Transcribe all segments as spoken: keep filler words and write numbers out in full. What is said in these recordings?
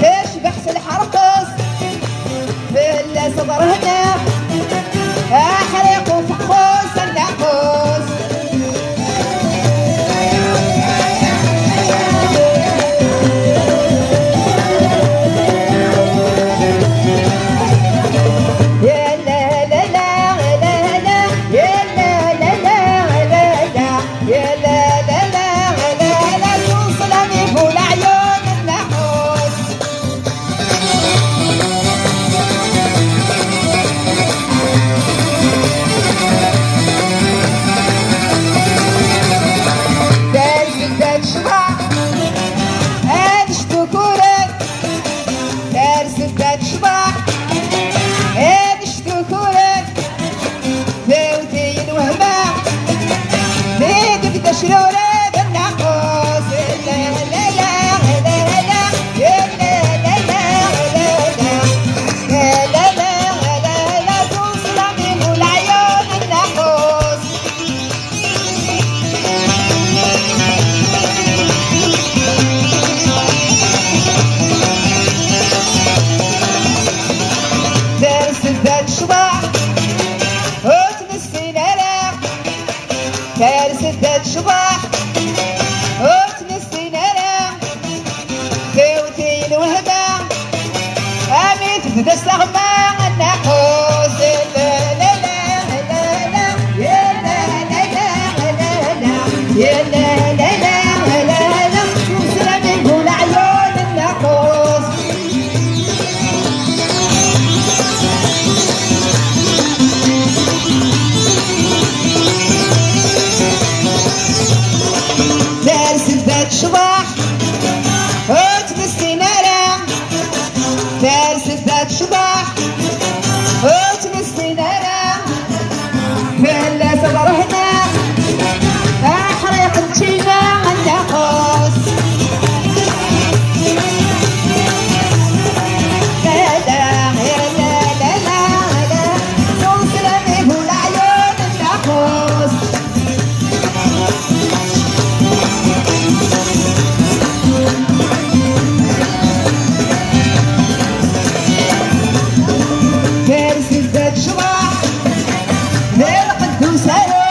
Tecbeḥ s lḥerqus, fell-as ḍrehna, aḥriq ufeqqus, nnaqus. Ya la la la, ya la la la, ya la la la la, ya la la la la, ya la la la, s uẓlam ibu leɛyun nnaqus. Ters-d ad tecḍeḥ, ad ctukuren. Ters-d ad tecḍeḥ, ad ctukuren. Tewti lwehma, mi tebda crured nnaqus. La la la, la la la, la la la, la la la, s uẓlam ibu leɛyun nnaqus. Ters-d ad tecḍeḥ, ur tnessin ara. Ters-d ad tecḍeḥ, ur tnessin ara. Tewti lwehma, ami tebda s taɣma nnaqus. La la la, la la la, ya la la la, la la la, ya la la la, la la la, s uẓlam ibu leɛyun nnaqus. Ters-d ad tecḍeḥ, ur tnessin ara. Ters-d ad tecḍeḥ, ur tnessin ara. Fell-as ḍrehna, aḥriq n ččina nnaqus. La la la, la la la, s uẓlam ibu leɛyun nnaqus. Ters-d ad tecḍeḥ, d lqedd usaru.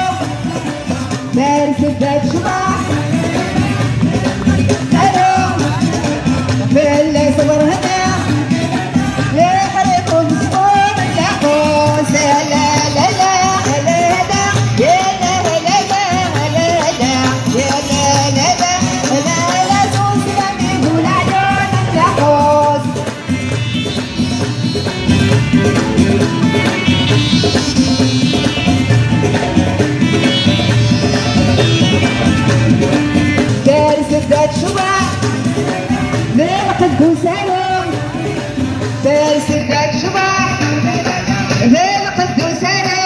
Ters-d ad tecḍeḥ, aru, fell-as ḍrehna. Iḥriq umesqur nnaqus. La la la, la la la, ya la la la, la la la, ya la la la, la la, s uẓlam ibu leɛyun nnaqus. Ters-d ad tecḍeḥ, d lqedd usaru. Ters-d ad tecḍeḥ, d lqedd usaru.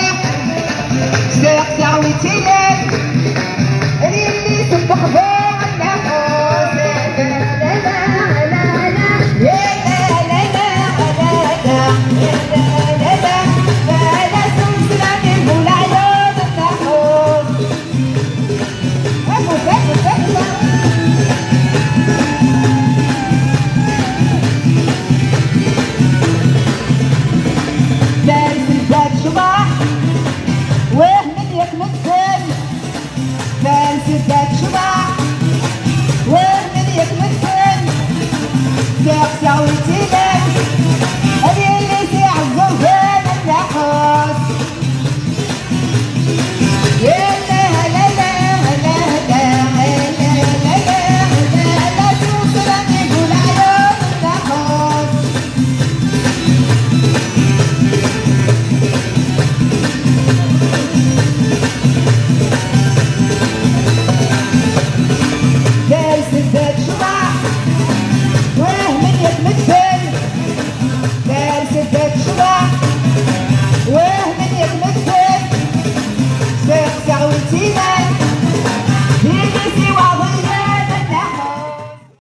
Steqsaɣ wi tt-ilan, d yelli-s n wexbur nnaqus. Ters-d ad tecḍeḥ, wehmen yak medden. Ters-d ad tecḍeḥ, wehmen yak medden. Steqsaɣ wi tt-ilan, ad yili s iɛeẓẓugen nnaqus. Ya la la la, la la la, la la la, s uẓlam ibu leɛyun nnaqus. Ters-d ad tecḍeḥ, wehmen yak medden. Ters-d ad tecḍeḥ, wehmen yak medden.